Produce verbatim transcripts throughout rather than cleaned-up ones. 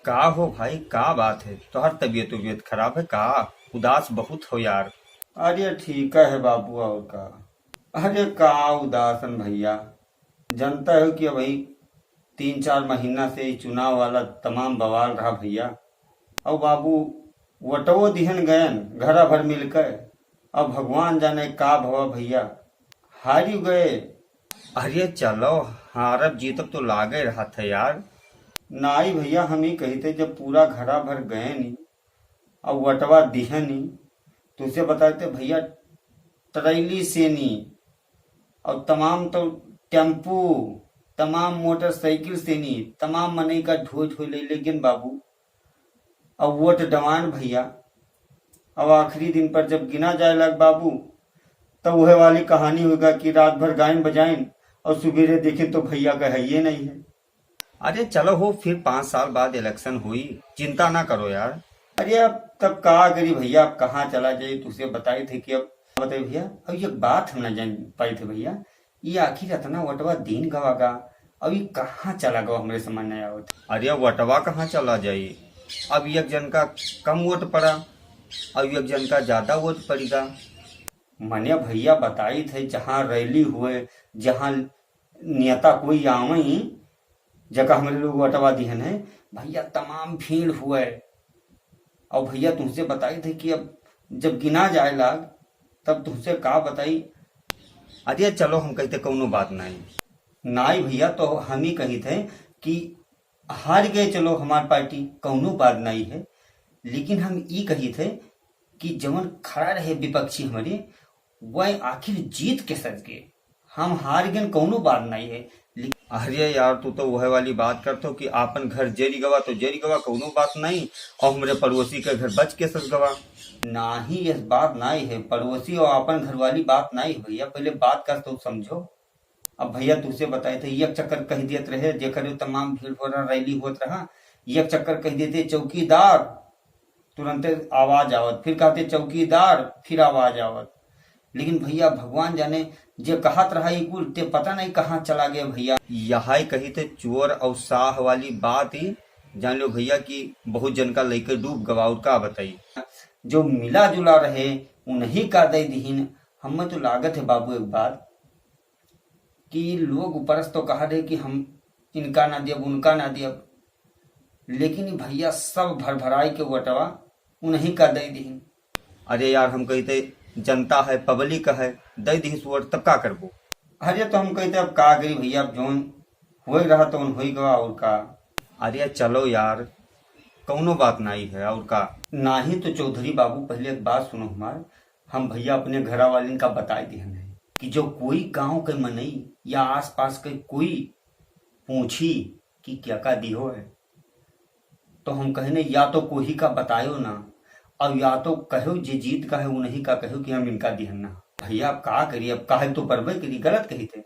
का हो भाई, का बात है? तोहर तबीयत उबियत खराब है का? उदास बहुत हो यार। अरे ठीक है बाबू, और का? अरे का उदासन भैया, जनता हो कि अबहीं तीन चार महीना से ई चुनाव वाला तमाम बवाल रहा भैया। और बाबू, वोटवो दिहन गयन घरा भर मिलकर, अब भगवान जाने का भवा भैया, हारी गए। अरे चलो, हारब जीतब तो लागे रहत है यार। नाई भैया, हम ही कही थे, जब पूरा घरा भर गए नी और वोटवा दिहन नी, तुझसे बताते भैया, ट्रैली से नी और तमाम तो टेम्पू, तमाम मोटरसाइकिल से नी, तमाम मनई का ढोई ढोई ले लेकिन बाबू, अब वोट डवान भैया। अब आखिरी दिन पर जब गिना जाए लग बाबू, तब वह वाली कहानी होगा कि रात भर गायन बजाइन और सुबेरे देखें तो भैया का है ये नहीं है। अरे चलो हो, फिर पाँच साल बाद इलेक्शन हुई, चिंता ना करो यार। अरे अब तब का करी भैया, अब कहाँ चला जाए, तुझसे बताए थे कि अब बताए भैया, अब ये बात हम ना जान पाए थे भैया, ये आखिर इतना वोटवा दीन गवा गा, अब ये कहाँ चला गवा, हमरे समझ नहीं आवत। अरे वोटवा कहाँ चला जाई, अब एक जन का कम वोट पड़ा, अब एक जन का ज्यादा वोट पड़ेगा। मने भैया बताई थे, जहाँ रैली हुए, जहाँ नेता कोई आवई, जका हमरे लोग वोटवा दिहन है भैया, तमाम भीड़ हुए। और भैया तुमसे बताई थे कि अब जब गिना जाए लाग, तब तुमसे का बताई। अरे चलो, हम कही थे कौनो बात नहीं। नाई भैया, तो हम ही कही थे कि हार गए, चलो हमार पार्टी, कौनो बात नहीं है, लेकिन हम ई कही थे कि जवन खड़ा रहे विपक्षी हमरे, वह आखिर जीत के सज गए। हम हार गए, कौनो बात नहीं है, लेकिन अरे यार, तू तो वह वाली बात करत हो कि आपन घर जरी गवा तो जरी गवा, कौनो बात नहीं, और हमरे पड़ोसी के घर बच के सज गवा। नाही, ये बात नहीं है, पड़ोसी और आपन घर वाली बात नहीं है भैया, पहले बात का तो समझो। अब भैया तुझसे बताए थे, एक चक्कर कह देत रहे, जेकर तमाम भीड़ हो रहा, रैली होत रहा, एक चक्कर कह देते चौकीदार, तुरंते आवाज आवत, फिर कहते चौकीदार, फिर आवाज आवत। लेकिन भैया भगवान जाने, जे कहत रहा ई कुल, ते पता नहीं कहाँ चला गया भैया। यही कही थे चोर और साह वाली बात ही, जान लो भैया कि बहुत जन का लइके डूब गवा, और का बताई। जो मिला जुला रहे, उन्हीं का दे दिहिन। हमें तो लागत है बाबू एक बात, कि लोग ऊपरस तो कहा रहे कि हम इनका ना दियब, उनका ना दियब, लेकिन ई भैया सब भर भराई के वोटवा उन्हीं का दे दिहिन। अरे यार, हम कही थे जनता है, पब्लिक है, दे दिहिस वोट, तब का करबो? अरे तो हम कही थे अब का करी भैया, अब जोन होई रहा तो उन होई गवा, और का। अरे चलो यार, कौनो बात नहीं है, और का। नाही तो चौधरी बाबू, पहले एक बात सुनो हमार, हम भैया अपने घरा वालिन का बताए दिहन है कि जो कोई गांव के मनई या आसपास के कोई पूछी कि क्या का दिहो है, तो हम कहने या तो कोई का बतायो ना, और या तो कहो जे जीत का है उन्हीं का कहो कि हम इनका दिहन ना। भैया अब का करी, अब काहे तो परबे करी, गलत कही थे।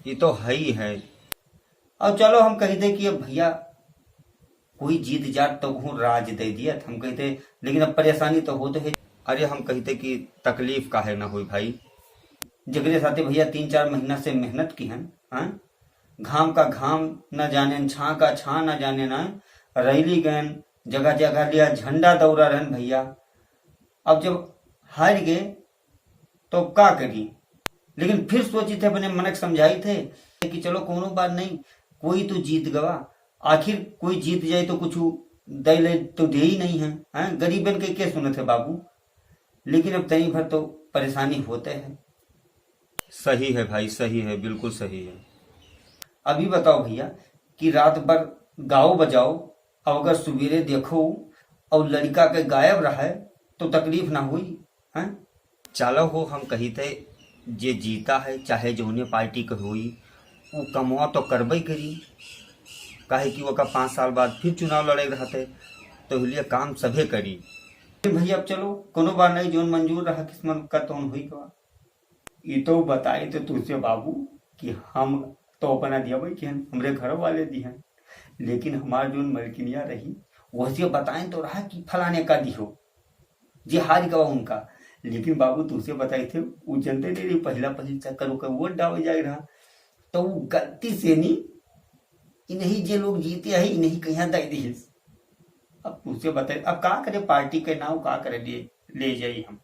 ये तो है ही है। और चलो हम कही थे कि अब भैया कोई जीत जात तो कहूँ राज दे दियत, हम कही थे, लेकिन अब परेशानी तो होत है। अरे हम कही थे कि तकलीफ काहे ना हुई भाई, जगरे साथे भैया तीन चार महीना से मेहनत किहन, हाँ? घाम का घाम न जानेन, छाँ का छाँ न जानेन, हाँ? रैली गयन, जगह जगह लिया झंडा दौरा रहन भैया। अब जब हार गए तो का करी? लेकिन फिर सोची थे, अपने मनक समझाई थे कि चलो कोनो बात नहीं, कोई तो जीत गवा, आखिर कोई जीत जाए तो कुछ दे ले तो दे ही नहीं है, हैं? गरीबन के के सुनत है बाबू? लेकिन अब तनी भर तो परेशानी होते है। सही है भाई, सही है, बिल्कुल सही है। अभी बताओ भैया कि रात भर गाओ बजाओ, अब अगर सुबेरे देखो और लड़का के गायब रहे तो तकलीफ ना हुई, हैं? चलो हो, हम कही थे जे जीता है चाहे जौने पार्टी के होई, उ कमवा तो करबे करी, काहे कि ओका पाँच साल बाद फिर चुनाव लड़े रहते, तो इसलिए काम सभे करी। भैया अब चलो, कोनो बात नहीं, जौन मंजूर रहा किस्मत का तौन हुई का। ई तो बताए थे तुझसे बाबू कि हम तो अपना दिया भाई कि हम, हमरे घर वाले दिहन, लेकिन हमार जौन मलकिनिया रही, वैसे बताए तो रहा कि फलाने का दिहो, जे हार गवा उनका। लेकिन बाबू तुझसे बताए थे, उ जनते नहीं रही, पहला पहली चक्कर ओकर वोट डावे जाए रहा, तो उ गलती से नहीं, इन्हीं जे लोग जीते हैं, इन्हीं के यहाँ दे दिहिस। अब तुझसे बताए, अब का करे, पार्टी के नाव का करे ले, ले जाई हम।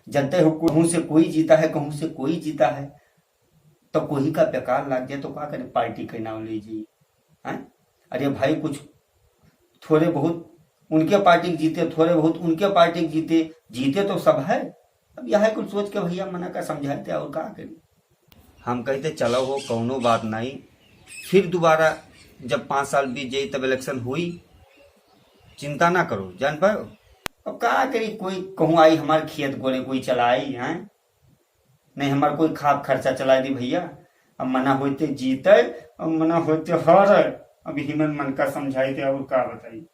जनते हो, कहूँ से कोई जीता है, कहूँ से कोई जीता है, तो कोई का बेकार लाग जाए तो का करे, पार्टी के नाव ले जाई, हैं? अरे भाई, कुछ थोड़े बहुत उनके पार्टी के जीते, थोड़े बहुत उनके पार्टी के जीते, जीते तो सब है। अब यह कुल सोच के भैया मना का समझाए थे, और का करी? हम कहते, चलो हो, कौनो बात नहीं, फिर दोबारा जब पाँच साल बीत जाई तब इलेक्शन हुई, चिंता ना करो, जान पाओ। अब का करी, कोई कहूँ आई हमार खेत गोड़े कोई चलाई, हैं? नहीं हमार कोई खाप खर्चा चलाई दी भैया। अब मना होते जीते, अब मना होते हारे। अब हिमन मन का समझाई थे, और का बताई?